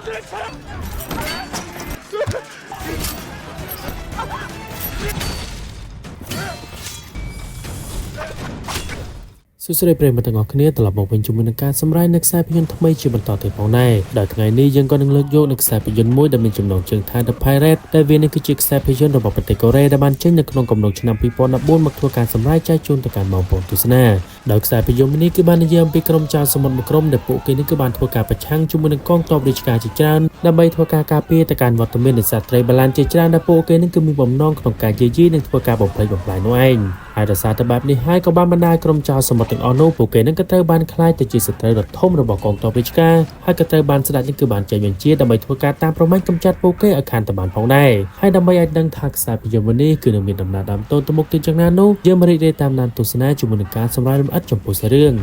សួស្តីប្រិយមិត្តទាំងអស់គ្នាត្រឡប់មកវិញជាមួយនឹងការសម្រាយនៅខ្សែភាពយន្តថ្មីជាបន្តទៀតផងដែរដោយថ្ងៃនេះយើងក៏នឹងលើកយកនៅខ្សែភាពយន្តមួយដែលមានចំណងជើងថា The Pirate ដែលវានេះគឺជាខ្សែភាពយន្តរបស់ប្រទេសកូរ៉េដែលបានចេញនៅក្នុងកំឡុងឆ្នាំ2014មកធ្វើការសម្រាយចែកជូនទៅកាន់បងប្អូនទស្សនាដោយខ្សែភាពយន្តនេះគឺបាននិយាយអំពីក្រុមចៅសមុទ្រមួយក្រុមដែលពួកគេនេះគឺបានធ្វើការប្រឆាំងជាមួយនឹងកងទ័ពរាជការជាច្រើនដើម្បីធ្វើការការពារទៅកាន់វត្តមាននៃសត្វត្រីបាឡានជាច្រើនដែលពួកគេនេះគឺមានបំណងក្នុងការយាយីនិងធ្វើការបំផ្លិចបំផ្លាញនោះឯងហើយដោយសារតែបែបនេះហើយក៏បានបណ្ដាលក្រុមចៅសមុទ្រទាំងអស់នោះពួកគេនឹងក៏ត្រូវបានក្លាយទៅជាសត្រូវដ៏ធំរបស់កងទ័ពរាជការហើយក៏ត្រូវបានស្ដេចនេះគឺបានចេញបញ្ជាដើម្បីធ្វើការតាមប្រមាញ់កម្ចាត់ពួកគេឲ្យខានតែបានផងដែរហើយដើម្បីឲ្យដឹងថាខ្សែភាពយន្តមួយនេះគឺនឹងមានដំណើរដើមតូនទៅមុខទៀតយ៉ាងណានោះយើងមករីករាយតាមដានទស្សនាជាមួយនឹងការសម្រាយលម្អិតចំពោះសាច់រឿង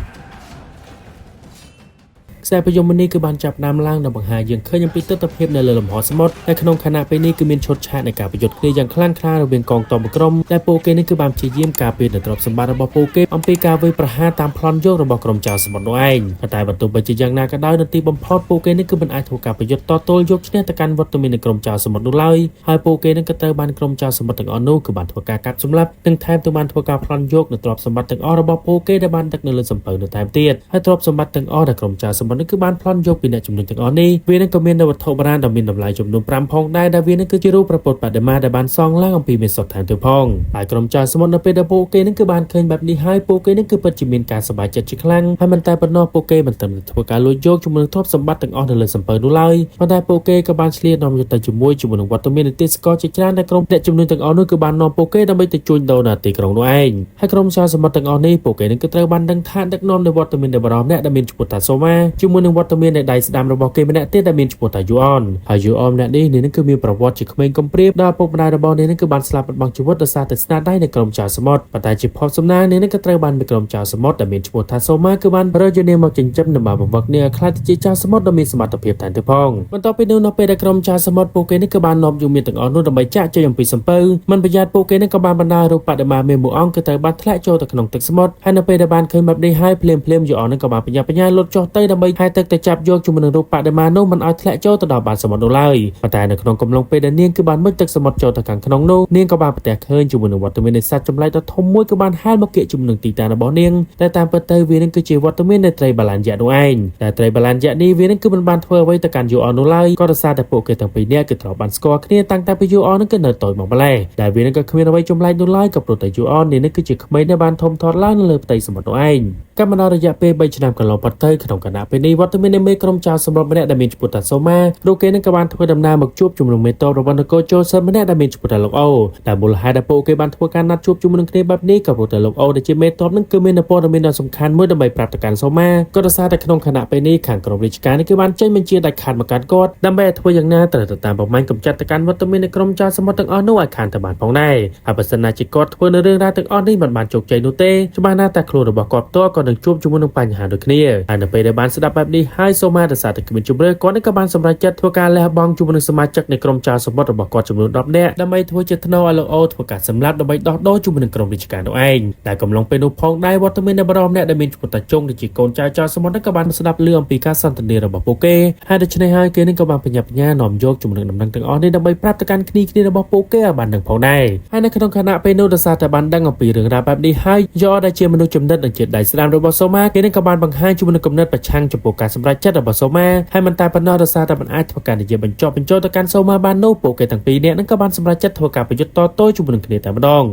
ខ្សែភាពយន្តនេះគឺបានចាប់ផ្ដើមឡើងនិងបង្ហាញយើងឃើញអំពីទិដ្ឋភាពនៅលើលំហសមុទ្រដែលក្នុងខណៈពេលនេះគឺមានឈុតឆាកនៃការប្រយុទ្ធគ្នាយ៉ាងខ្លាំងក្លារវាងកងទ័ពមួយក្រុមដែលពួកគេនេះគឺបានព្យាយាមការពារនូវទ្រព្យសម្បត្តិរបស់ពួកគេអំពីការវាយប្រហារតាមប្លន់យករបស់ក្រុមចៅសមុទ្រនោះឯងប៉ុន្តែបើទោះបីជាយ៉ាងណាក៏ដោយនៅទីបំផុតពួកគេនេះគឺមិនអាចធ្វើការប្រយុទ្ធតទល់យកឈ្នះទៅកាន់វត្តមាននៃក្រុមចៅសមុទ្រនោះឡើយហើយពួកគេនឹងក៏ត្រូវបានក្រុមចៅសមុទ្រទាំងអស់នោះគឺបានធ្វើការកាប់សម្លាប់និងថែមទាំងបានធ្វើការប្លន់យកនូវទ្រព្យសម្បត្តិទាំងអស់របស់ពួកគេដែលបានដឹកនៅលើសំពៅនោះថែមទៀតហើយទ្រព្យសម្បត្តិទាំងអស់ដែលក្រុមចៅសមុទ្រនេះគឺបានប្លន់យកពីអ្នកជំនួញទាំងអស់នេះវានឹងក៏មាននូវវត្ថុបុរាណដ៏មានតម្លៃចំនួន5ផងដែរដែលវានឹងគឺជារូបព្រះពុទ្ធបដិមាដែលបានសង់ឡើងអំពីមាសសុទ្ធថែមទៀតផងហើយក្រុមចៅសមុទ្រនៅពេលដែលពួកគេនឹងគឺបានឃើញបែបនេះហើយពួកគេនឹងគឺពិតជាមានការសប្បាយចិត្តជាខ្លាំងហើយមិនតែប៉ុណ្ណោះពួកគេមិនត្រឹមតែធ្វើការលួចយកជាមួយនឹងទ្រព្យសម្បត្តិទាំងអស់នៅលើសំពៅនោះឡើយប៉ុន្តែពួកគេក៏បានឆ្លៀតនាំយកទៅជាមួយជាមួយនឹងវត្តមាននៃទេសកលជាច្រើនដែលក្រុមអ្នកជំនួញទាំងអស់នោះគឺបាននាំពួកគេដើម្បីទៅជួញដូរនៅទីក្រុងនោះឯងហើយក្រុមចៅសមុទ្រទាំងអស់នេះពួកគេនឹងគឺត្រូវបានដឹងថាដឹកនាំដោយវត្តមាននៃបរិមម្នាក់ដែលមានឈ្មោះថាសូម៉ាជាមួយនឹងវត្តមាននៃដៃស្ដាំរបស់គេម្នាក់ទៀតដែលមានឈ្មោះថាយូអនហើយយូអនម្នាក់នេះនឹងគឺមានប្រវត្តិជាក្មេងកំព្រាបដល់ឪពុកម្ដាយរបស់នាងនឹងគឺបានស្លាប់បាត់បង់ជីវិតដោយសារតែស្នាដៃនៃក្រុមចៅសមុទ្រប៉ុន្តែជាភ័ព្វសំណាងនាងនឹងក៏ត្រូវបានក្រុមចៅសមុទ្រដែលមានឈ្មោះថាសូម៉ាគឺបានរើយកនាងមកចិញ្ចឹមនិងបានបង្វឹកនាងឲ្យក្លាយទៅជាចៅសមុទ្រដ៏មានសមត្ថភាពថែមទៀតផងបន្ទាប់ពីនោះនៅពេលដែលក្រុមចៅសមុទ្រពួកគេនេះគឺបាននាំយូមានទាំងអស់នោះដើម្បីចាក់ចេញអំពីសំពៅមិនប្រយ័ត្នពួកគេនេះក៏បានបណ្ដាលរូបបដិមាមានមួយអង្គគឺត្រូវបានធ្លាក់ចូលទៅក្នុងទឹកសមុទ្រហើយនៅពេលដែលបានឃើញបែបនេះហើយភ្លាមភ្លាមយូអននឹងក៏បានបញ្ញាបញ្ញាលុតចុះទៅដើម្បីហែទឹកទៅចាប់យកជាមួយនឹងរូបបដិមានោះមិនឲ្យធ្លាក់ចូលទៅដល់បាតសមុទ្រនោះឡើយប៉ុន្តែនៅក្នុងកំឡុងពេលដែលនាងគឺបានមុជទឹកសមុទ្រចូលទៅខាងក្នុងនោះនាងក៏បានប្រទះឃើញជាមួយនឹងវត្តមាននៃសត្វចម្លែកដ៏ធំមួយគឺបានហែលមកគៀកជាមួយនឹងទីតាំងរបស់នាងតែតាមពិតទៅវានឹងគឺជាវត្តមាននៃត្រីបាឡានយៈនោះឯងតែត្រីបាឡានយៈនេះវានឹងគឺមិនបានធ្វើអ្វីទៅកាន់យូអននោះឡើយក៏ដោយសារតែពួកគេទាំងពីរនាក់គឺធ្លាប់បានស្គាល់គ្នាតាំងតែពីយូអននឹងគឺនៅតូចមកម្ល៉េះដែលវានឹងក៏គ្មានអ្វីចម្លែកនោះឡើយក៏ព្រោះតែយូអននេះនឹងគឺជាក្មេងដែលបានធំធាត់ឡើងនៅលើផ្ទៃសមុទ្រនោះឯងកម្មបណ្ដោយរយៈពេល3ឆ្នាំកន្លងផុតទៅក្នុងគណៈពេលនេះវត្តមាននៃមេក្រុមចៅសម្រុកម្នាក់ដែលមានឈ្មោះថាសូម៉ារូបគេនឹងក៏បានធ្វើដំណើរមកជួបជុំនឹងមេតបរបស់នគរចូលសិនម្នាក់ដែលមានឈ្មោះថាលោកអូតែមូលហេតុដែលពួកគេបានធ្វើការណាត់ជួបជុំនឹងគ្នាបែបនេះក៏ព្រោះតែលោកអូដែលជាមេតបនឹងគឺមានព័ត៌មានដ៏សំខាន់មួយដើម្បីប្រាប់ទៅកាន់សូម៉ាក៏ដោយសារតែក្នុងខណៈពេលនេះខាងក្រុមរាជការនេះគឺបានចេញបញ្ជាដាច់ខាតមកកាន់គាត់ដើម្បីឲ្យធ្វើយ៉ាងណាត្រូវទៅតាមប្រមាញ់កម្ចាត់ទៅកាន់វត្តមាននៃក្រុមចៅសមុទ្រទាំងអស់នោះឲ្យខានទៅបានផងដែរហើយបើសិនណាជាគាត់ធ្វើនៅរឿងរ៉ាវទាំងអស់នេះមិនបានជោគជ័យនោះទេច្បាស់ណាស់តែខ្លួនរបស់គាត់ផ្ទាល់ក៏នឹងជួបជាមួយនឹងបញ្ហាដូចគ្នាហើយនៅពេលដែលបានស្ដាប់បែបនេះហើយសូម៉ាដោយសារតែគ្មានជម្រើសគាត់នឹងក៏បានសម្រេចចិត្តធ្វើការលះបង់ជាមួយនឹងសមាជិកនៃក្រុមចៅសមុទ្ររបស់គាត់ចំនួន10នាក់ដើម្បីធ្វើជាថ្នូរឲ្យលោកអូធ្វើការសម្លាប់ដើម្បីដោះដូរជាមួយនឹងក្រុមរាជការនោះឯងតែកំឡុងពេលនោះផងដែរវត្តមាននៃបរិមម្នាក់ដែលមានឈ្មោះតាជុងដែលជាកូនចៅចៅសមុទ្រនឹងក៏បានស្ដាប់ឮអំពីការសន្ទនារបស់ពួកគេហើយដូច្នេះហើយគេនឹងក៏បានបញ្ញាបញ្ញានាំយកជាមួយនឹងដំណឹងទាំងអស់នេះដើម្បីប្រាប់ទៅកាន់គ្នាគ្នារបស់ពួកគេឲ្យបានដឹងផងដែរហើយនៅក្នុងខណៈពេលនោះដោយសារតែបានដឹងអំពីរឿងរ៉ាវបែបនេះហើយយកដែលជាមនុស្សចំណិតនិងជាដៃស្ដាំរបស់សូម៉ាគេនឹងក៏បានបង្ហាញជាមួយនឹងគំនិតប្រឆាំងចំពោះការសម្រេចចិត្តរបស់សូម៉ាហើយមិនតែប៉ុណ្ណោះដោយសារតែមិនអាចធ្វើការនិយាយបញ្ចុះបញ្ចូលទៅកាន់សូម៉ាបាននោះពួកគេទាំងពីរនាក់នឹងក៏បានសម្រេចចិត្តធ្វើការប្រយុទ្ធតទល់ជាមួយនឹងគ្នាតែម្ដង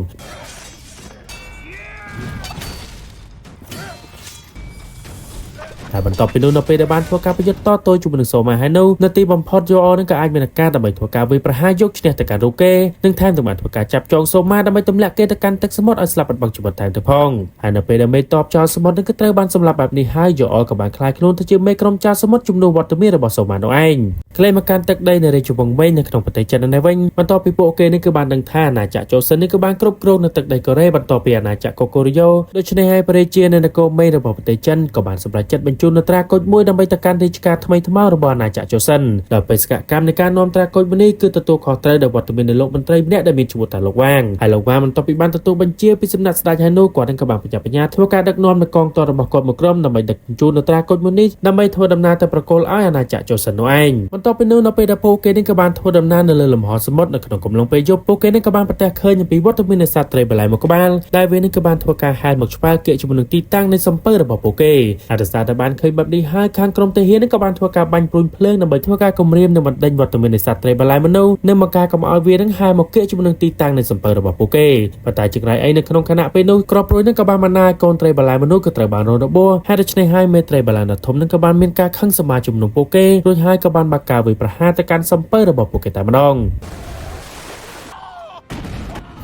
ហើយបន្ទាប់ពីនោះនៅពេលដែលបានធ្វើការប្រយុទ្ធតទល់ជាមួយនឹងសូម៉ាហើយនោះនៅទីបំផុតយូអនឹងក៏អាចមានឱកាសដើម្បីធ្វើការវាយប្រហារយកឈ្នះទៅកាន់រូគេនិងថែមទាំងបានធ្វើការចាប់ចងសូម៉ាដើម្បីទម្លាក់គេទៅកាន់ទឹកសមុទ្រឲ្យស្លាប់បាត់បង់ជីវិតថែមទៅផងហើយនៅពេលដែលមេតបចោលសមុទ្រនឹងក៏ត្រូវបានសម្លាប់បែបនេះហើយយូអក៏បានក្លាយខ្លួនទៅជាមេក្រុមចោលសមុទ្រជំនួសវត្តមានរបស់សូម៉ានោះឯងក្លែងមកកាន់ទឹកដីនៃរាជវង្សវិញនៅក្នុងប្រទេសចិននេះវិញបន្ទាប់ពីពួកគេនេះគឺបានដឹងថាអាណាចក្រជូសិននេះគឺបានគ្រប់គ្រងនៅទឹកដីកូរ៉េបន្ទាប់ពីអាណាចក្រកូកូរីយ៉ូដូច្នេះហើយព្រះរាជានៃនគរមេរបស់ប្រទេសចិនក៏បានសម្រេចចិត្តបញ្ ជូននូវត្រាគុជមួយដើម្បីទៅកាន់រាជការថ្មីថ្មោងរបស់អាណាចក្រជូសិនដោយបេសកកម្មនៃការនាំត្រាគុជមួយនេះគឺទទួលខុសត្រូវដោយវត្តមាននៃលោកមន្ត្រីម្នាក់ដែលមានឈ្មោះថាលោកវ៉ាងហើយលោកវ៉ាងបន្ទាប់ពីបានទទួលបញ្ជាពីសំណាក់ស្ដេចហើយនោះគាត់នឹងក៏បានបញ្ញាបញ្ញាធ្វើការដឹកនាំនៅកងទ័ពរបស់គាត់មួយក្រុមដើម្បីដឹកជញ្ជូននូវត្រាគុជមួយនេះដើម្បីធ្វើដំណើរទៅប្រគល់ឲ្យអាណាចក្រជូសិននោះឯងបន្ទាប់ពីនោះនៅពេលដែលពួកគេនឹងក៏បានធ្វើដំណើរនៅលើលំហសមុទ្រនៅក្នុងកំឡុងពេលយប់ពួកគេនឹងក៏បានប្រទះឃើញអំពីវត្តមាននៃសត្វត្រីបន្លែមួយក្បាលដែលវានឹងក៏បានធ្វើការហែលមកឆ្វែលគៀកជាមួយនឹងទីតាំងនៃសំពៅរបស់ពួកគេហើយដោយសារតែបានឃើញបែបនេះហើយខាងក្រុមទាហាននឹងក៏បានធ្វើការបាញ់ព្រួញភ្លើងដើម្បីធ្វើការគំរាមនិងបណ្ដេញវត្តមាននៃសត្វត្រីបន្លែមនុស្សនិងមកការកុំឲ្យវានឹងហែលមកគៀកជាមួយនឹងទីតាំងនៃសំពៅរបស់ពួកគេប៉ុន្តែជាក្រៃអីនៅក្នុងខណៈពេលនោះក្របព្រួយនឹងក៏បានបណ្ណាឲ្យកូនត្រីបន្លែមនុស្សក៏ត្រូវបានរងរបួសហើយដូច្នេះហើយមេត្រីបន្លែដ៏ធំនឹងក៏បានមានការខឹងសម្បាជំនុំពួកគេរួចហើយក៏បានបាក់ការវាយប្រហារទៅកាន់សំពៅរបស់ពួកគេតែម្ដង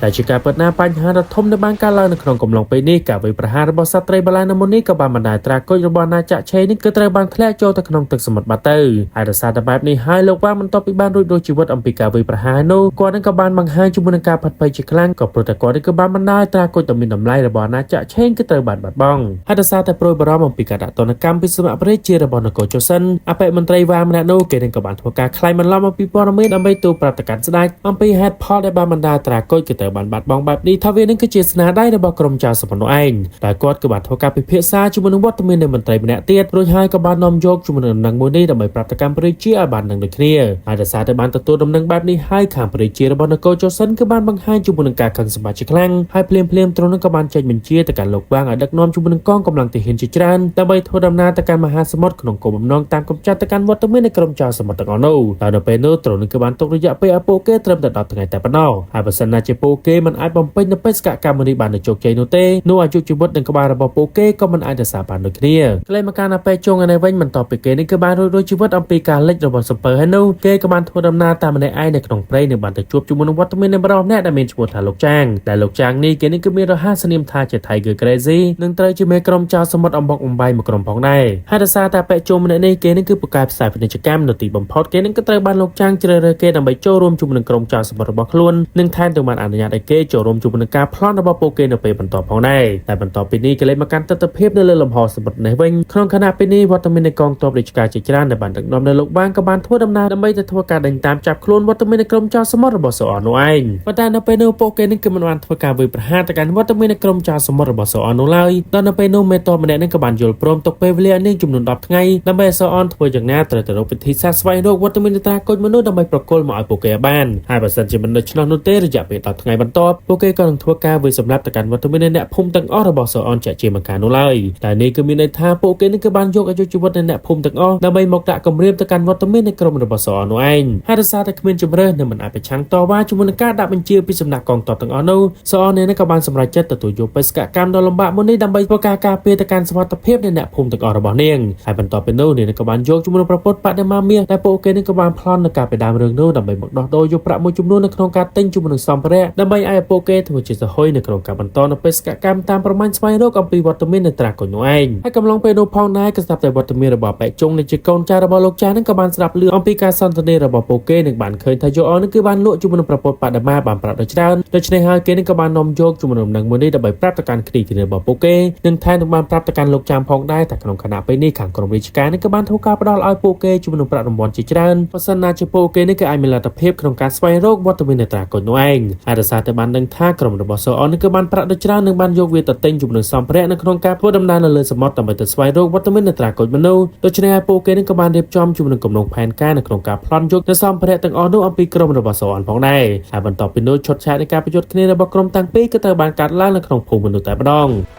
តែជាការពិតណាស់បញ្ហាដ៏ធំដែលបានកើតឡើងនៅក្នុងកំឡុងពេលនេះការវាយប្រហាររបស់សត្វត្រីបន្លែនៅមុននេះក៏បានបណ្ដាលត្រាគុជរបស់អាណាចក្រឆេនេះគឺត្រូវបានធ្លាក់ចូលទៅក្នុងទឹកសមុទ្របាត់ទៅហើយដោយសារតែបែបនេះហើយលោកវ៉ាបន្ទាប់ពីបានរួចរស់ជីវិតអំពីការវាយប្រហារនោះគាត់នឹងក៏បានបង្ហាញជាមួយនឹងការផាត់ភ័យជាខ្លាំងក៏ព្រោះតែគាត់នេះគឺបានបណ្ដាលត្រាគុជដ៏មានតម្លៃរបស់អាណាចក្រឆេគឺត្រូវបានបាត់បង់ហើយដោយសារតែប្រួយបារម្ភអំពីការដាក់ទណ្ឌកម្មពីសមព្រះរាជារបស់នគរជូសិនអបិមន្ត្រីវ៉ាម្នាក់នោះគេនឹងក៏បានធ្វើការក្លែងបន្លំអំពីព័ត៌មានដើម្បីទូលប្រាប់ទៅកាន់ស្ដេចអំពីហេតុផលដែលបានបណ្ដាលត្រាគុជគឺត្រូវបានបាត់បង់បែបនេះថាវានឹងគឺជាស្នាដៃរបស់ក្រុមចៅសមុទ្រនោះឯងតែគាត់គឺបានធ្វើការពិភាក្សាជាមួយនឹងវត្តមាននៃមន្ត្រីម្នាក់ទៀតរួចហើយក៏បាននាំយកជាមួយនឹងដំណឹងមួយនេះដើម្បីប្រាប់ទៅកាន់ព្រះរាជាឲ្យបានដឹងដូចគ្នាហើយដោយសារតែបានទទួលដំណឹងបែបនេះហើយខាងព្រះរាជារបស់នគរជូសិនគឺបានបង្ហាញជាមួយនឹងការខឹងសម្បាជាខ្លាំងហើយភ្លាមភ្លាមទ្រង់នឹងក៏បានចេញបញ្ជាទៅកាន់លោកវាងឲ្យដឹកនាំជាមួយនឹងកងកម្លាំងទាហានជាច្រើនដើម្បីធ្វើដំណើរទៅកាន់មហាសមុទ្រក្នុងគោលបំណងតាមកម្ចាត់ទៅកាន់វត្តមាននៃក្រុមចៅសមុទ្រទាំងអស់នោះតែនៅពេលនោះទ្រង់នឹងគឺបានទុករយៈពេលឲ្យពួកគេត្រឹមតែ10ថ្ងៃតែប៉ុណ្ណោះហើយបើសិនណាជាពួកគេមិនអាចបំពេញនូវបេសកកម្មនេះបាននូវជោគជ័យនោះទេនោះអាយុជីវិតនិងក្បាលរបស់ពួកគេក៏មិនអាចរក្សាបានដូចគ្នាក្លែងមកកាន់អាពេជងឯនេះវិញបន្ទាប់ពីគេនេះគឺបានរួចរស់ជីវិតអំពីការលិចរបស់សំពៅហើយនោះគេក៏បានធ្វើដំណើរតាមម្នាក់ឯងនៅក្នុងព្រៃនិងបានទៅជួបជាមួយនឹងវត្តមាននៃបុរសម្នាក់ដែលមានឈ្មោះថាលោកចាងដែលលោកចាងនេះគេនេះគឺមានរហស្សនាមថាជា Tiger Crazy និងត្រូវជាមេក្រុមចៅសមុទ្រអំបុកអំបាយមួយក្រុមផងដែរហើយដោយសារតែពេជងម្នាក់នេះគេនេះគឺពូកែផ្សាយពាណិជ្ជកម្មនៅទីបំផុតគេនឹងក៏ត្រូវបានលោកចាងជ្រើសរើសគេដើម្បីចូលរួមជាមួយនឹងក្រុមចៅសមុទ្ររបស់ខ្លួននិងថែមទាំងបានអនុញ្ញាតឲ្យគេចូលរួមជាមួយនឹងការប្លន់របស់ពួកគេនៅពេលបន្ទាប់ផងដែរតែបន្ទាប់ពីនេះគេលេខមកកាន់ទស្សនភាពនៅលើលំហសមុទ្រនេះវិញក្នុងខណៈពេលនេះវត្តមាននៃកងទ័ពរាជការជាច្រើនដែលបានដឹកនាំនៅលោកបាងក៏បានធ្វើដំណើរដើម្បីទៅធ្វើការដេញតាមចាប់ខ្លួនវត្តមាននៃក្រុមចៅសមុទ្ររបស់សូអននោះឯងប៉ុន្តែនៅពេលនោះពួកគេនឹងគឺមិនបានធ្វើការវាយប្រហារទៅកាន់វត្តមាននៃក្រុមចៅសមុទ្ររបស់សូអននោះឡើយដល់នៅពេលនោះមេតបម្នាក់នឹងក៏បានយល់ព្រមទុកពេលវេលាឲ្យនាងចំនួន10ថ្ងៃដើម្បីឲ្យសូអនធ្វើយ៉ាងណាត្រូវទៅរកវិធីសាស្ត្រស្វែងរកវត្តមាននៃត្រាគុជមនុស្សដើម្បីប្រគល់មកឲ្យពួកគេឲ្យបានហើយបើសិនជាមិនដូច្នោះនោះទេរយៈពេល10ថ្ងៃបន្ទាប់ពួកគេក៏នឹងធ្វើការវាយសម្លាប់ទៅកាន់វត្តមាននៃអ្នកភូមិទាំងអស់របស់សូអនជាជាមិនខាននោះឡើយតែនេះគឺមានន័យថាពួកគេនឹងគឺបានយកអាយុជីវិតនៃអ្នកភូមិទាំងអស់ដើម្បីមកដាក់គំរាមទៅកាន់វត្តមាននៃក្រុមរបស់សូអននោះឯងហើយដោយសារតែគ្មានជំរើសនិងមិនអាចប្រឆាំងតវ៉ាជាមួយនឹងការដាក់បញ្ជាពីសំណាក់កងទ័ពទាំងអស់នោះសូអននេះក៏បានសម្រេចចិត្តទទួលយកបេសកកម្មដ៏លំបាកមួយនេះដើម្បីធ្វើការការពារទៅកាន់សុវត្ថិភាពនៃអ្នកភូមិទាំងអស់របស់នាងហើយបន្ទាប់ពីនោះនាងក៏បានយកជាមួយនឹងប្រពន្ធបដិមាមាសដែលពួកគេនឹងក៏បានប្លន់នៅការពីដើមរឿងនោះដើម្បីមកដោះដូរយកប្រាក់មួយចំនួននៅក្នុងការទិញជាមួយនឹងសម្ភារៈដើម្បីឲ្យពួកគេធ្វើជាសហុយនៅក្នុងការបន្តនៅបេសកកម្មតាមប្រមាញ់ស្វែងរកអំពីវត្តមាននៃត្រាគុជនោះឯងហើយកំឡុងពេលនោះផងដែរក៏ស្រាប់តែវត្តមានរបស់បែកជុងនៃជាកូនចៅរបស់លោកចាស់នឹងក៏បានស្ដាប់ឮអំពីការសន្ទនារបស់ពួកគេនិងបានឃើញថាយោអនឹងគឺបានលក់ជាមួយនឹងប្រពន្ធបដិមាបានប្រាក់ដ៏ច្រើនដូច្នេះហើយគេនឹងក៏បាននាំយកជាមួយនឹងដំណឹងមួយនេះដើម្បីប្រាប់ទៅកាន់គ្នីគ្នារបស់ពួកគេនិងថែមទាំងបានប្រាប់ទៅកាន់លោកចាមផងដែរតែក្នុងខណៈពេលនេះខាងក្រុមរាជការនេះក៏បានធ្វើការផ្ដល់ឲ្យពួកគេជាមួយនឹងប្រាក់រង្វាន់ជាច្រើនបើសិនណាជាពួកគេនេះគឺអាចមានលទ្ធភាពក្នុងការស្វែងរកវត្តមាននៃត្រាគុជនោះឯងហើយដោយសារតែបានដឹងថាក្រុមរបស់សូអននេះគឺបានប្រាក់ដ៏ច្រើននិងបានយកវាទៅទិញជំនួយសម្ភារៈនៅក្នុងការធ្វើដំណើរនៅលើសមុទ្រដើម្បីទៅស្វែងរកវត្តមាននៃត្រាគុជមនុស្សដូច្នេះហើយពួកគេនេះក៏បានរៀបចំជំនួយគម្រោងផែនការនៅក្នុងការប្លន់យកនៅសម្ភារៈទាំងអស់នោះអំពីក្រុមរបស់សូអនផងដែរហើយបន្ទាប់ពីនោះឈុតឆាកនៃការប្រយុទ្ធគ្នារបស់ក្រុមតាំងពីរក៏ត្រូវបានកាត់ឡើងនៅក្នុងភូមិមនុស្សតែម្ដង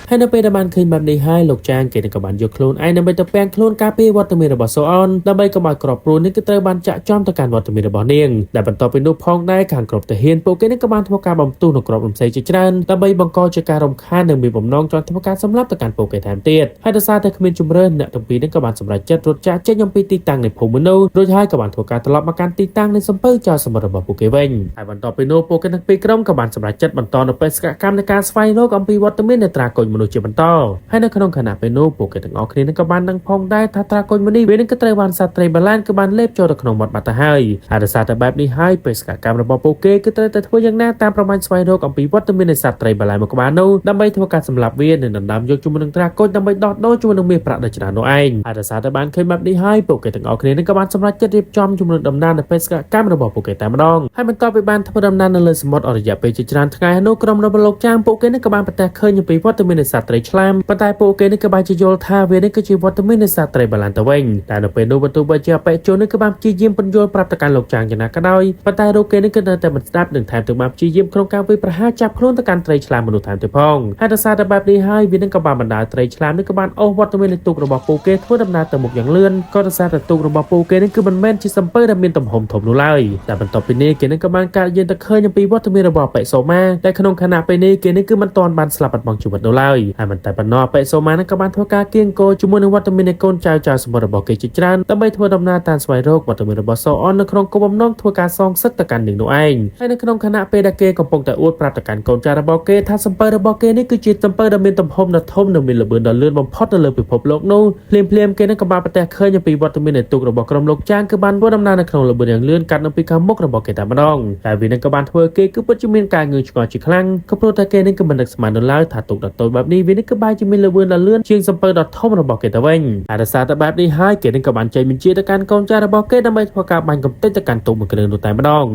ហើយនៅពេលដែលបានឃើញបែបនេះហើយលោកចាងគេនឹងក៏បានយកខ្លួនឯងដើម្បីទៅពាំងខ្លួនការពារវត្តមានរបស់សូអនដើម្បីកុំឲ្យក្របព្រួលនេះគឺត្រូវបានចាក់ចំទៅកាន់វត្តមានរបស់នាងដែលបន្ទាប់ពីនោះផងដែរខាងក្រុមទាហានពួកគេនឹងក៏បានធ្វើការបំទុះនៅក្របរំសេជាច្រើនដើម្បីបង្កជាការរំខាននិងមានបំណងចង់ធ្វើការសម្លាប់ទៅកាន់ពួកគេថែមទៀតហើយដោយសារតែគ្មានជំរឿនអ្នកទាំងពីរនឹងក៏បានសម្រេចចិត្តរត់ចាក់ចេញអំពីទីតាំងនៃភូមិមនុស្សរួចហើយក៏បានធ្វើការត្រឡប់មកកាន់ទីតាំងនៃសំពៅចោលសមុទ្ររបស់ពួកគេវិញហើយបន្ទាប់ពីនោះពួកគេទាំងពីរក្រុមក៏បានសម្រេចចិត្តបន្តនៅបេសកកម្មនៃការស្វែងរកអំពីវត្តមាននៃត្រាគុញមនុស្សជាបន្តហើយនៅក្នុងខណៈពេលនោះពួកគេទាំងអស់គ្នានឹងក៏បានដឹងផងដែរថាត្រាគុញមនុស្សវានឹងក៏ត្រូវបានសត្វត្រីបាឡានក៏បានលេបចូលទៅក្នុងមាត់បាត់ទៅហើយហើយដោយសារតែបែបនេះហើយបេសកកម្មរបស់ពួកគេគឺត្រូវតែធ្វើយ៉ាងណាតាមប្រមាញ់ស្វែងរកអំពីវត្តមាននៃសត្វត្រីបាឡានមកក្បាលនោះដើម្បីធ្វើការសម្លាប់វានិងដណ្ដើមយកជាមួយនឹងត្រាគុញដើម្បីដោះដូរជាមួយនឹងមាសប្រាក់ដ៏ច្រើននោះឯងហើយដោយសារតែបានឃើញបែបនេះហើយពួកគេទាំងអស់គ្នានឹងក៏បានសម្រេចចិត្តរៀបចំជំនួសដំណើរនៅបេសកកម្មរបស់ពួកគេតែម្ដងហើយបន្ទាប់ពីបានធ្វើដំណើរនៅលើសមុទ្រអស់រយៈពេលជាច្រើនថ្ងៃហើយនោះក្រុមរបស់លោកចាងពួកគេនឹងក៏បានប្រទះឃើញអំពីវត្តមាននៃសត្វត្រីឆ្លាមប៉ុន្តែពួកគេនេះក៏បានជាយល់ថាវានេះគឺជាវត្តមាននៃសត្វត្រីបាឡានទៅវិញតែនៅពេលនោះបើទោះបីជាអបិជននេះក៏បានព្យាយាមពន្យល់ប្រាប់ទៅកាន់លោកចាងយ៉ាងណាក៏ដោយប៉ុន្តែរូបគេនេះក៏នៅតែមិនស្ដាប់និងថែមទាំងបានព្យាយាមក្នុងការវាយប្រហារចាប់ខ្លួនទៅកាន់ត្រីឆ្លាមមនុស្សថែមទៀតផងហើយដោយសារតែបែបនេះហើយវានឹងក៏បានបណ្ដាលត្រីឆ្លាមនេះក៏បានអូសវត្តមាននៃទូករបស់ពួកគេធ្វើដំណើរទៅមុខយ៉ាងលឿនក៏ដោយសារតែទូករបស់ពួកគេនេះគឺមិនមែនជាសំពៅដែលមានទំហំធំនោះឡើយតែបន្ទាប់ពីនេះគេនឹងក៏បានកាត់យានទៅឃើញអំពីវត្តមានរបស់អបិសូម៉ាតែក្នុងខណៈពេលនេះគេនេះគឺមិនទាន់បានស្លាប់បាត់បង់ជីវិតនោះឡើយហើយមិនតែប៉ុណ្ណោះអបិសូម៉ានឹងក៏បានធ្វើការគៀងគរជាមួយនឹងវត្តមាននៃកូនចៅចៅសមុទ្ររបស់គេជាច្រើនដើម្បីធ្វើដំណើរតាមស្វែងរកវត្តមានរបស់សូអននៅក្នុងគោលបំណងធ្វើការសងសឹកទៅកាន់នាងនោះឯងហើយនៅក្នុងខណៈពេលដែលគេកំពុងតែអួតប្រាប់ទៅកាន់កូនចៅរបស់គេថាសំពៅរបស់គេនេះគឺជាសំពៅដ៏មានទំហំដ៏ធំនិងមានល្បឿនដ៏លឿនបំផុតនៅលើពិភពលោកនោះភ្លាមភ្លាមគេនឹងក៏បានប្រទះឃើញអំពីវត្តមាននៃទូករបស់ក្រុមលោកចាងគឺបានធ្វើដំណើរនៅក្នុងល្បឿនយ៉ាងលឿនកាត់នៅពីខាងមុខរបស់គេតែម្ដងតែវានឹងក៏បានធ្វើគេគឺពិតជាមានការងឿងឆ្ងល់ជាខ្លាំងក៏ព្រោះតែគេនឹងក៏មិននឹកស្មាននៅឡើយថាទូកដ៏តូចបែបនេះវានឹងក៏បែរជាមានល្បឿនដ៏លឿនជាងសំពៅដ៏ធំរបស់គេទៅវិញហើយដោយសារតែបែបនេះហើយគេនឹងក៏បានចេញបញ្ជាទៅកាន់កូនចៅរបស់គេដើម្បីធ្វើការបាញ់កំទេចទៅកាន់ទូកមួយគ្រឿងនោះតែម្ដង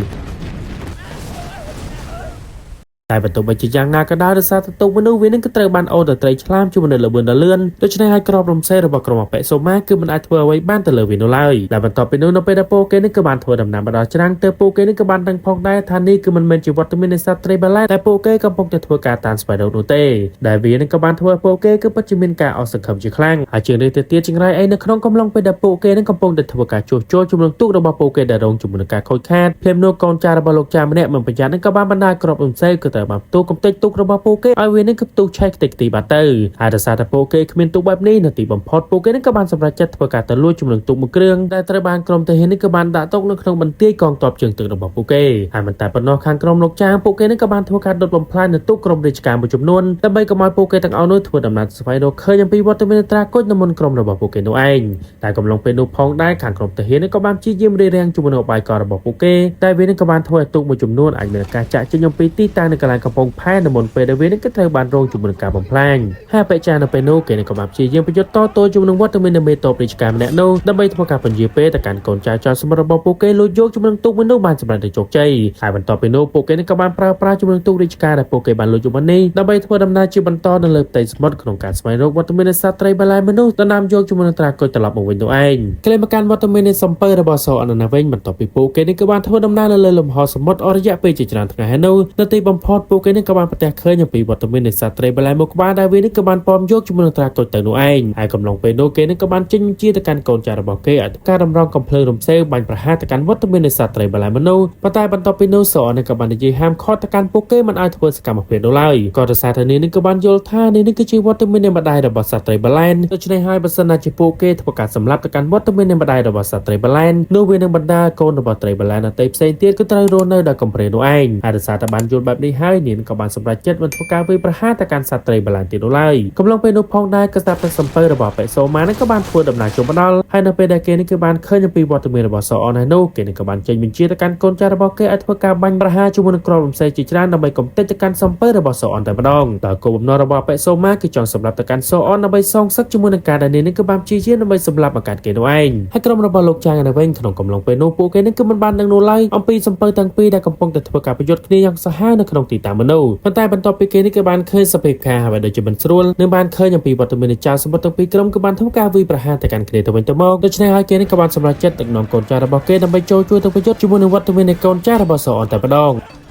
តែបន្ទោះបីជាយ៉ាងណាក៏ដោយដោយសារតែទូកមនុស្សវានឹងក៏ត្រូវបានអូសទៅត្រីឆ្លាមជាមួយនឹងល្បឿនដ៏លឿនដូច្នេះហើយក្របរំសេរបស់ក្រុមអបិសូម៉ាគឺមិនអាចធ្វើអ្វីបានទៅលើវានោះឡើយដែលបន្ទាប់ពីនោះនៅពេលដែលពួកគេនឹងក៏បានធ្វើដំណើរមកដល់ច្រាំងទើបពួកគេនឹងក៏បានដឹងផងដែរថានេះគឺមិនមែនជាវត្តមាននៃសត្វត្រីបាឡែតែពួកគេកំពុងតែធ្វើការតាមស្វែងរកនោះទេដែលវានឹងក៏បានធ្វើឲ្យពួកគេគឺពិតជាមានការអស់សង្ឃឹមជាខ្លាំងហើយជាងនេះទៅទៀតចង្រៃអីនៅក្នុងកំឡុងពេលដែលពួកគេនឹងកំពុងតែធ្វើការជួសជុលជំនងទូករបស់ពួកគេដែលរងជាមួយនឹងការខូចខាតភ្លាមនោះកូនចៅរបស់លោកចាម្នាក់មិនប្រយ័ត្ននឹងក៏បានបណ្ដាលក្របរំសេគឺត្រូវបានផ្ទុះកំទេចទូករបស់ពួកគេឲ្យវានឹងគឺផ្ទុះឆេះខ្ទេចខ្ទីបាត់ទៅហើយដោយសារតែពួកគេគ្មានទូកបែបនេះនៅទីបំផុតពួកគេនឹងក៏បានសម្រេចចិត្តធ្វើការទៅលួចជំនងទូកមួយគ្រឿងដែលត្រូវបានក្រុមទាហាននេះក៏បានដាក់ទុកនៅក្នុងបន្ទាយកងទ័ពជើងទឹករបស់ពួកគេហើយមិនតែប៉ុណ្ណោះខាងក្រុមលោកចាងពួកគេនឹងក៏បានធ្វើការដុតបំផ្លាញនៅទូកក្រុមរាជការមួយចំនួនដើម្បីកុំឲ្យពួកគេទាំងអស់នោះធ្វើដំណើរស្វែងរកឃើញអំពីវត្តមានត្រាគុជនៅមុនក្រុមរបស់ពួកគេនោះឯងតែកំឡុងពេលនោះផងដែរខាងក្រុមទាហាននេះក៏បានព្យាយាមរារាំងជាមួយនឹងឧបាយកលរបស់ពួកគេតែវានឹងក៏បានធ្វើឲ្យទូកមួយចំនួនអាចមានការចាក់ចេញអំពីទីតាំងនៅកន្លែងកំពង់ផែនៅមុនពេលដែលវានឹងក៏ត្រូវបានរងជាមួយនឹងការបំផ្លាញហើយបច្ចានៅពេលនោះគេនឹងក៏បានព្យាយាមប្រយុទ្ធតទល់ជាមួយនឹងវត្តមាននៃមេតបរាជការម្នាក់នោះដើម្បីធ្វើការពន្យាពេលទៅកាន់កូនចៅចៅសម្រាប់របស់ពួកគេលួចយកជាមួយនឹងទូកមួយនោះបានសម្រេចដោយជោគជ័យហើយបន្ទាប់ពីនោះពួកគេនឹងក៏បានប្រើប្រាស់ជាមួយនឹងទូករាជការដែលពួកគេបានលួចយកមកនេះដើម្បីធ្វើដំណើរជាបន្តនៅលើផ្ទៃសមុទ្រក្នុងការស្វែងរកវត្តមាននៃសត្វត្រីបន្លែមនុស្សដណ្ដើមយកជាមួយនឹងត្រាគុជត្រឡប់មកវិញនោះឯងក្លែងមកកាន់វត្តមាននៃសំពៅរបស់សអនណាវិញបន្ទាប់ពីពួកគេនេះក៏បានធ្វើដំណើរនៅលើលំហសមុទ្រអស់រយៈពេលជាច្រើនថ្ងៃហើយនោះនៅទីបំផុតពួកគេនេះក៏បានប្រទះឃើញអំពីវត្តមាននៃសត្វត្រីបន្លែមួយក្បាលដែលវានេះក៏បានប៉មយកជាមួយនឹងត្រាគុជទៅនោះឯងហើយកំឡុងពេលនោះគេនេះក៏បានចេញជាទៅកាន់កូនចៅរបស់គេឲ្យការតម្រង់កំភ្លើងរំសេវបាញ់ប្រហារទៅកាន់វត្តមាននៃសត្វត្រីបន្លែមនុស្សប៉ុន្តែបន្ទាប់ពីនោះសអនេះក៏បាននិយាយហាមឃាត់ទៅកាន់ពួកគេមិនឲ្យធ្វើសកម្មភាពនោះឡើយក៏ដោយសារតែនេះនឹងក៏បានយល់ថានេះនឹងគឺជាវត្តមាននៃម្ដាយរបស់សត្វត្រីបន្លែដូច្នេះហើយបើសិនណាជាពួកគេធ្វើការសម្លាប់ទៅកាន់វត្តមាននៃម្ដាយរបស់សត្វត្រីបន្លែនោះវានឹងបណ្ដាលកូនរបស់ត្រីបន្លែដទៃផ្សេងទៀតក៏ត្រូវរស់នៅដោយកំព្រានោះឯងហើយដោយសារតែបានយល់បែបនេះហើយនាងក៏បានសម្រេចចិត្តមិនធ្វើការវាយប្រហារទៅកាន់សត្វត្រីបន្លែទៀតនោះឡើយកំឡុងពេលនោះផងដែរក៏ស្រាប់តែសំពៅរបស់បេសូម៉ានឹងក៏បានធ្វើដំណើរចូលមកដល់ហើយនៅពេលដែលគេនេះគឺបានឃើញអំពីវត្តមានរបស់សអនហើយនោះគេនឹងក៏បានចេញបញ្ជាទៅកាន់កូនចៅរបស់គេឲ្យធ្វើការបាញ់ប្រហារជាមួយនឹងគ្រាប់រំសេជាច្រើនដើម្បីកំទេចទៅកាន់សំពៅរបស់សអនតែម្ដងដោយគោលបំណងរបស់បេសូម៉ាគឺចង់សម្លាប់ទៅកាន់សអនដើម្បីសងសឹកជាមួយនឹងការដែលនាងនេះគឺបានព្យាយាមដើម្បីសម្លាប់មកកាន់គេនោះឯងហើយក្រុមរបស់លោកចាងនៅវិញក្នុងកំឡុងពេលនោះពួកគេនឹងគឺមិនបានដឹងនោះឡើយអំពីសំពៅទាំងពីរដែលកំពុងតែធ្វើការប្រយុទ្ធគ្នាយ៉ាងសាហាវនៅក្នុងទីតាំងមនុស្សប៉ុន្តែបន្ទាប់ពីគេនេះគឺបានឃើញសភាពការហើយដូចជាមិនស្រួលនឹងបានឃើញអំពីវត្តមាននៃចៅសម្បត្តិទាំងពីរក្រុមគឺបានធ្វើការវាយប្រហារទៅកាន់គ្នាទៅវិញទៅមកដូច្នេះហើយគេនេះក៏បានសម្រេចចិត្តដឹកនាំកូនចៅរបស់គេដើម្បីចូលជួយទៅប្រយុទ្ធជាមួយនឹងវត្តមាននៃកូនចៅរបស់សអនតែម្ដង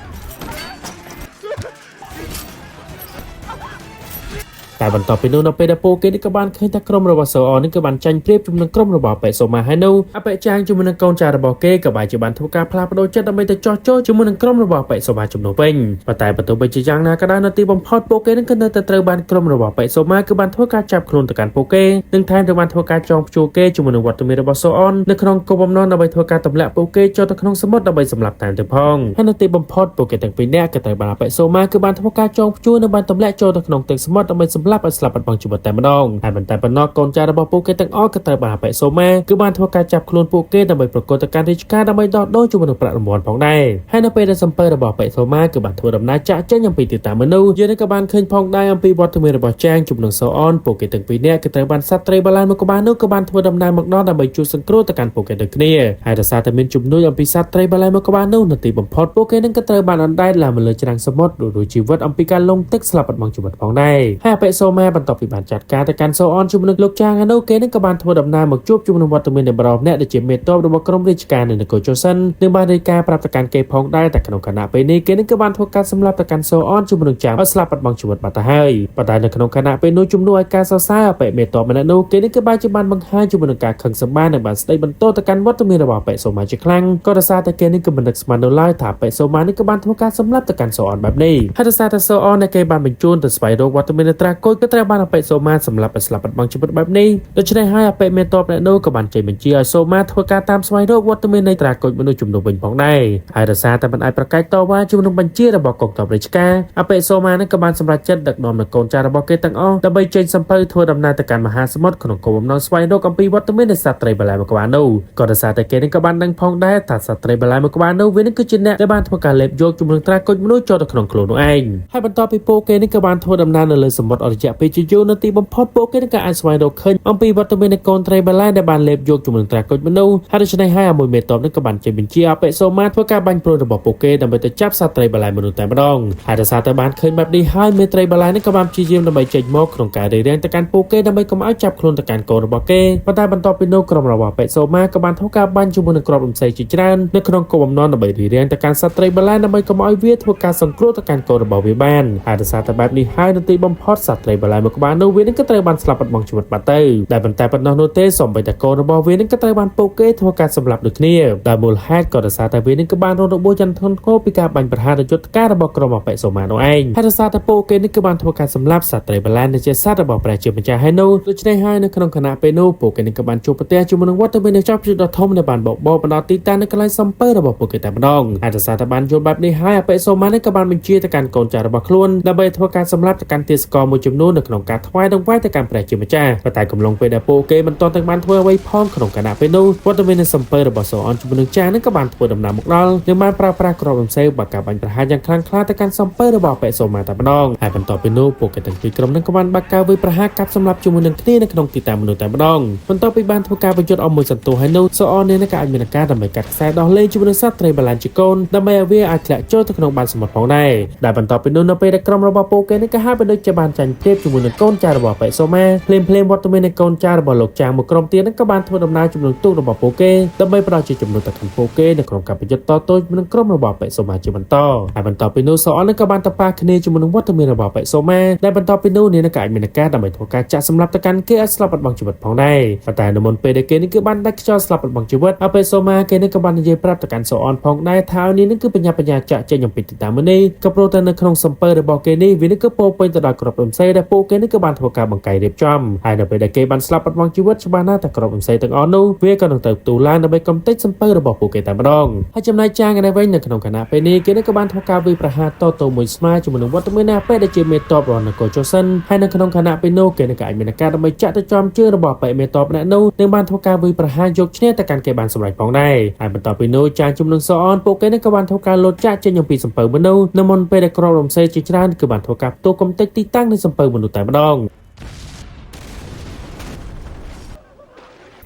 តែបន្ទាប់ពីនោះនៅពេលដែលពួកគេនេះក៏បានឃើញថាក្រុមរបស់សូអនេះក៏បានចាញ់ប្រៀបជំនឹងក្រុមរបស់បេសូម៉ាហើយនោះអបិចាងជាមួយនឹងកូនចៅរបស់គេក៏បែរជាបានធ្វើការផ្លាស់ប្ដូរចិត្តដើម្បីទៅចោះចូលជាមួយនឹងក្រុមរបស់បេសូម៉ាជំនួសវិញប៉ុន្តែបើទោះបីជាយ៉ាងណាក៏ដោយនៅទីបំផុតពួកគេនឹងក៏នៅតែត្រូវបានក្រុមរបស់បេសូម៉ាគឺបានធ្វើការចាប់ខ្លួនទៅកាន់ពួកគេនិងថែមទាំងបានធ្វើការចងព្យួរគេជាមួយនឹងវត្តមានរបស់សូអននៅក្នុងគោលបំណងដើម្បីធ្វើការទម្លាក់ពួកគេចូលទៅក្នុងសមុទ្រដើម្បីសម្លាប់តាមទៅផងហើយនៅទីបំផុតពួកគេទាំងពីរនាក់ក៏ត្រូវបានបេសូម៉ាគឺបានធ្វើការចងព្យួរនិងបានទម្លាក់ចូលទៅក្នុងទឹកសមុទ្រដើម្បីសម្លាប់ឲ្យស្លាប់បាត់បង់ជីវិតតែម្ដងហើយមិនតែប៉ុណ្ណោះកូនចៅរបស់ពួកគេទាំងអស់ក៏ត្រូវបានបេសូម៉ាគឺបានធ្វើការចាប់ខ្លួនពួកគេដើម្បីប្រគល់ទៅកាន់រាជការដើម្បីដោះដូរជាមួយនឹងប្រាក់រង្វាន់ផងដែរហើយនៅពេលដែលសំពៅរបស់បេសូម៉ាគឺបានធ្វើដំណើរចាក់ចេញអំពីទីតាំងមនុស្សយើងក៏បានឃើញផងដែរអំពីវត្តមានរបស់ចាងជំនឹងសូអនពួកគេទាំងពីរនាក់ក៏ត្រូវបានសត្វត្រីបាឡានមួយក្បាលនោះក៏បានធ្វើដំណើរមកដល់ដើម្បីជួយសង្គ្រោះទៅកាន់ពួកគេដូចគ្នាហើយដោយសារតែមានជំនួយអំពីសត្វត្រីបាឡានមួយក្បាលនោះនៅទីបំផុតពួកគេនឹងក៏ត្រូវបានអណ្ដែតឡើងមកលើច្រាំងសមុទ្ររួចជីវិតអំពីការលង់ទឹកស្លាប់បាត់បង់ជីវិតផងដែរហើយអបិសូម៉ាបន្ទាប់ពីបានចាត់ការទៅកាន់សូអនជំនឹងលោកចាងនោះគេនឹងក៏បានធ្វើដំណើរមកជួបជំនឹងវត្តមាននៃបរិម្នាក់ដែលជាមេតបរបស់ក្រុមរាជការនៅនគរជូសិននិងបានរាយការណ៍ប្រាប់ទៅកាន់គេផងដែរតែក្នុងខណៈពេលនេះគេនឹងក៏បានធ្វើការសម្លាប់ទៅកាន់សូអនជំនឹងចាងឲ្យស្លាប់បាត់បង់ជីវិតបាត់ទៅហើយប៉ុន្តែនៅក្នុងខណៈពេលនោះជំនួសឲ្យការសរសើរអបិមេតបម្នាក់នោះគេនឹងក៏បានជាបានបង្ហាញជំនឹងការខឹងសម្បារនិងបានស្ដីបន្ទោសទៅកាន់វត្តមានរបស់អបិសូម៉ាជាខ្លាំងក៏ដោយសារតែគេនឹងក៏មិននឹកស្មាននៅឡើយថាអបិសូម៉ានេះក៏បានធ្វើការសម្លាប់ទៅកាន់សូអនបែបនេះហើយដោយសារតែសូអនដែលគេបានបញ្ជូនទៅស្វែងរកវត្តមាននៃត្រាកូចក៏ត្រូវបានអបិសូម៉ាសម្លាប់ឲ្យស្លាប់បាត់បង់ជីវិតបែបនេះដូច្នេះហើយអបិមេតបម្នាក់នោះក៏បានចេញបញ្ជាឲ្យសូម៉ាធ្វើការតាមស្វែងរកវត្តមាននៃត្រាកូចមនុស្សជំនួសវិញផងដែរហើយដោយសារតែមិនអាចប្រកែកតវ៉ាជំនុំបញ្ជារបស់កងទ័ពរាជការអបិសូម៉ានឹងក៏បានសម្រេចចិត្តដឹកនាំនូវកូនចៅរបស់គេទាំងអស់ដើម្បីចេញសំពៅធ្វើដំណើរទៅកាន់មហាសមុទ្រក្នុងគោលបំណងស្វែងរកអំពីវត្តមាននៃសត្វត្រីបន្លែមួយក្បាលនោះក៏ដោយសារតែគេនឹងក៏បានដឹងផងដែរថាសត្វត្រីបន្លែមួយក្បាលនោះវានឹងគឺជាអ្នកដែលបានធ្វើការលេបយកជំនុំត្រាកូចមនុស្សចូលទៅក្នុងខ្លួននោះឯងហើយបន្ទាប់ពីពួកគេនឹងក៏បានធ្វើដំណើរនៅលើសមុទ្រអស់រយៈពេលជាយូរនៅទីបំផុតពួកគេនឹងក៏អាចស្វែងរកឃើញអំពីវត្តមាននៃកូនត្រីបន្លែដែលបានលេបយកជំនុំត្រាកូចមនុស្សហើយដូច្នេះហើយអាមួយមេតបនឹងក៏បានចេញបញ្ជាអបិសូម៉ាធ្វើការបាញ់ព្រួយរបស់ពួកគេដើម្បីទៅចាប់សត្វត្រីបន្លែមនុស្សតែម្ដងហើយដោយសារតែបានឃើញបែបនេះហើយមេត្រីបន្លែនេះក៏បានព្យាយាមដើម្បីចេញមកក្នុងការរារាំងទៅកាន់ពួកគេដើម្បីកុំឲ្យចាប់ខ្លួនទៅកាន់កូនរបស់គេប៉ុន្តែបន្ទាប់ពីនោះក្រុមរបស់បិសូម៉ាក៏បានធ្វើការបាញ់ជាមួយនឹងគ្រាប់រំសេជាច្រើននៅក្នុងគោលបំណងដើម្បីរារាំងទៅកាន់សត្វត្រីបន្លែដើម្បីកុំឲ្យវាធ្វើការសង្គ្រោះទៅកាន់កូនរបស់វាបានហើយដោយសារតែបែបនេះហើយនៅទីបំផុតសត្វត្រីបន្លែមួយក្បាលនោះវានឹងក៏ត្រូវបានស្លាប់បាត់បង់ជីវិតបាត់ទៅដែលប៉ុន្តែប៉ុណ្ណោះនោះទេសូម្បីតែកូនរបស់វានឹងក៏ត្រូវបានពួកគេធ្វើការសម្លាប់ដូចគ្នាដោយមូលហេតុក៏ដោយសារតែវានឹងក៏បានរងរបួសយ៉ាងធ្ងន់ធ្ងរពីការបាញ់ប្រហារដោយយុទ្ធការរបស់ក្រុមអបិសូម៉ានោះឯងហើយដោយសារតែពួកគេនេះក៏បានធ្វើការសម្លាប់សត្វត្រីបន្លែដែលជាសត្វរបស់ព្រះជាម្ចាស់ហើយនោះដូច្នេះហើយនៅក្នុងខណៈពេលនោះពួកគេនឹងក៏បានជួបប្រទះជាមួយនឹងវត្តមាននៃចោព្យុទ្ធដ៏ធំដែលបានបបោបណ្ដោទីតាំងនៅកន្លែងសំពើរបស់ពួកគេតែម្ដងហើយដោយសារតែបានយល់បែបនេះហើយអបិសូម៉ានេះក៏បានបញ្ជាទៅកាន់កូនចៅរបស់ខ្លួនដើម្បីធ្វើការសម្លាប់ទៅកាន់ទាសករមួយចំនួននៅក្នុងការថ្វាយដង្វាយទៅកាន់ព្រះជាម្ចាស់ប៉ុន្តែកំឡុងពេលដែលពួកគេមិនទាន់ទាំងបានធ្វើអ្វីផងក្នុងខណៈពេលនោះវត្តមាននៃសំពើរបស់សូអនជាមួយនឹងចានឹងក៏បានធ្វើដំណើរមកដល់និងបានប្រើប្រាស់គ្រាប់រំសេវបើការបាញ់ប្រហារយ៉ាងខ្លាំងក្លាទៅកាន់សំពើរបស់បេសូម៉ាតែម្ដងហើយបន្ទាប់ពីនោះពួកគេទាំងពីរក្រុមនឹងក៏បានបាក់ការវាយប្រហារកាប់សម្លាប់ជាមួយនឹងគ្នានៅក្នុងទីតាំងមនុស្សតែម្ដងបន្ទាប់ពីបានធ្វើការបញ្ចុតអស់មួយសន្ទុះហើយនោះសូអននេះក៏អាចមានឱកាសដើម្បីកាត់ខ្សែដោះលែងជាមួយនឹងសត្វត្រីបលានជាកូនដើម្បីឲ្យវាអាចធ្លាក់ចូលទៅក្នុងបាតសមុទ្រផងដែរដែលបន្ទាប់ពីនោះនៅពេលដែលក្រុមរបស់ពួកគេនេះក៏ហាក់បីដូចជាបានចាញ់ប្រៀបជាមួយនឹងកូនចៅរបស់បេសូម៉ាភ្លាមភ្លាមវត្តមាននៃកូនចៅរបស់លោកចាងមួយក្រុមទៀតនឹងក៏បានធ្វើដំណើរជំនួសទូករបស់ពួកគេដើម្បីផ្ដល់ជាជំនួសទៅកាន់ពួកគេនៅក្នុងការប្រយុទ្ធតទល់នឹងក្រុមរបស់បេសូម៉ាជាបន្តហើយបន្ទាប់ពីនោះសូអននឹងក៏បានតប៉ះគ្នាជាមួយនឹងវត្តមានរបស់បេសូម៉ាដែលបន្ទាប់ពីនោះនាងក៏អាចមានឱកាសដើម្បីធ្វើការចាក់សម្លាប់ទៅកាន់គេឲ្យស្លាប់បាត់បង់ជីវិតផងដែរប៉ុន្តែនៅមុនពេលដែលគេនេះគឺបានដាច់ខ្យល់ស្លាប់បាត់បង់ជីវិតអបេសូម៉ាគេនេះក៏បាននិយាយប្រាប់ទៅកាន់សូអនផងដែរថានាងនេះគឺបញ្ញាបញ្ញាចាក់ចេញអំពីទីតាំងនេះក៏ព្រោះតែនៅក្នុងសំពើរបស់គេនេះវានេះគឺពោពេញទៅដោយគ្រាប់រំសេដែលពួកគេនេះគឺបានធ្វើការបង្កៃរៀបចំហើយនៅពេលដែលគេបានស្លាប់បាត់បង់ជីវិតច្បាស់ណាស់តែគ្រាប់រំសេទាំងអស់នោះវាក៏នឹងទៅផ្ទុះឡើងដើម្បីកំទេចសំពើរបស់ពួកគេតែម្ដងហើយចំណែកចាងឯនេះវិញនៅក្នុងខណៈពេលនេះគេនេះក៏បានធ្វើការវាយប្រហារតទៅមួយស្មាជាមួយនឹងវត្តមានណាពេលដែលជាមេតបរបស់នគរជូសិនហើយនៅក្នុងខណៈពេលនោះគេនឹងក៏អាចមានការដើម្បីចាក់ទៅចំជើងរបស់បេមេតបអ្នកនោះនឹងបានធ្វើការវាយប្រហារយកឈ្នះទៅកាន់គេបានសម្រេចផងដែរហើយបន្ទាប់ពីនោះចាងជំនឹងសអនពួកគេនឹងក៏បានធ្វើការលោតចាក់ចេញអំពីសំពៅមនុស្សនៅមុនពេលដែលគ្រាប់រំសេជាច្រើនគឺបានធ្វើការផ្ទុះកំទេចទីតាំងនៃសំពៅមនុស្សតែម្ដង។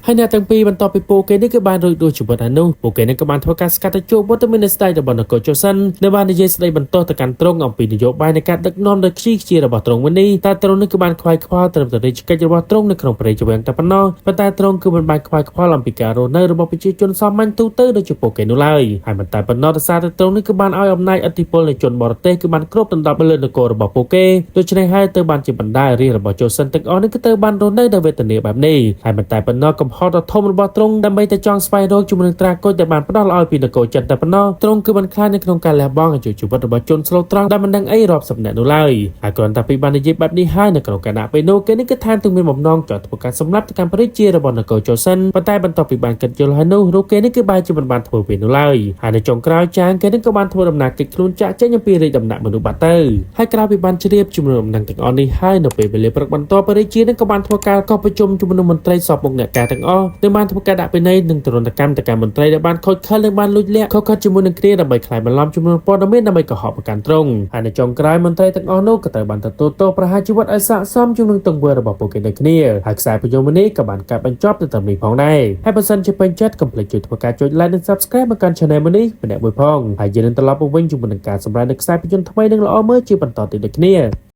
ហើយអ្នកទាំងពីរបន្ទាប់ពីពួកគេនេះគឺបានរួចរស់ជីវិតហើយនោះពួកគេនេះក៏បានធ្វើការស្កាត់ទៅជួបវត្តមាននៃស្ដេចរបស់នគរជូសិនដែលបាននិយាយស្ដីបន្ទោសទៅកាន់ទ្រង់អំពីនយោបាយនៃការដឹកនាំដោយខ្ជីខ្ជារបស់ទ្រង់មួយនេះតែទ្រង់នេះគឺបានខ្វាយខ្វល់ត្រឹមតែរាជកិច្ចរបស់ទ្រង់នៅក្នុងព្រះរាជវាំងតែប៉ុណ្ណោះប៉ុន្តែទ្រង់គឺមិនបានខ្វាយខ្វល់អំពីការរស់នៅរបស់ប្រជាជនសាមញ្ញទូទៅដូចជាពួកគេនោះឡើយហើយមិនតែប៉ុណ្ណោះដោយសារតែទ្រង់នេះគឺបានឲ្យអំណាចឥទ្ធិពលនៃជនបរទេសគឺបានគ្របដណ្ដប់លើនគររបស់ពួកគេដូច្នេះហើយទើបបានជាបណ្ដារាជរបស់ជូសិនទាំងអស់នេះគឺត្រូវបានរស់នៅដោយវេទនាបែបនេះហើយមិនតែប៉ុណ្ណោះកំហុសដ៏ធំរបស់ទ្រង់ដើម្បីតែចង់ស្វែងរកជំនឿត្រាគុជដែលបានផ្ដល់ឲ្យពីនគរចិនតែប៉ុណ្ណោះទ្រង់គឺមិនខ្លាចនៅក្នុងការលះបង់អាយុជីវិតរបស់ជនស្លូតត្រង់ដែលមិនដឹងអីរាប់សិបនាក់នោះឡើយហើយគ្រាន់តែពីបាននិយាយបែបនេះហើយនៅក្នុងខណៈពេលនោះគេនេះគឺថែមទាំងមានបំណងចង់ធ្វើការសម្លាប់ទៅកាន់ព្រះរាជារបស់នគរជូសិនប៉ុន្តែបន្ទាប់ពីបានគិតយល់ហើយនោះរូបគេនេះគឺបែរជាមិនបានធ្វើពេលនោះឡើយហើយនៅចុងក្រោយចាងគេនេះក៏បានធ្វើដំណើរគេចខ្លួនចាក់ចេញអំពីរាជដំណាក់មនុស្សបាត់ទៅហើយក្រោយពីបានជ្រាបជំនួយដំណឹងទាំងអស់នេះហើយនៅពេលវេលាព្រឹកបន្ទាប់ព្រះរាជានឹងក៏បានធ្វើការកោះប្រជុំជំនុំមន្ត្រីសពមុខអ្នកការទាំងអស់និងបានធ្វើការដាក់ពិន័យនិងទរណកម្មទៅកាន់មន្ត្រីដែលបានខូចខលនិងបានលួចលាក់ខុសខិតជាមួយនឹងគ្នាដើម្បីក្លែងបន្លំចំនួនព័ត៌មានដើម្បីកុហកប្រកាន់ត្រង់ហើយនៅចុងក្រោយមន្ត្រីទាំងអស់នោះក៏ត្រូវបានទទួលទោសប្រហារជីវិតឲ្យស័ក្តិសមជំនឹងទង្វើរបស់ពួកគេដូចគ្នាហើយខ្សែប្រយោគនេះក៏បានកាត់បញ្ចប់ទៅត្រឹមនេះផងដែរហើយបើសិនជាពេញចិត្តកុំភ្លេចជួយធ្វើការចុច like និង Subscribe មកកាន់ Channel មួយនេះម្នាក់មួយផងហើយយើងនឹងត្រឡប់មកវិញជាមួយនឹងការសម្ដែងនៅខ្សែភាពយន្តថ្មីនិងល្អមើលជាបន្តទៀតដូចគ្នា។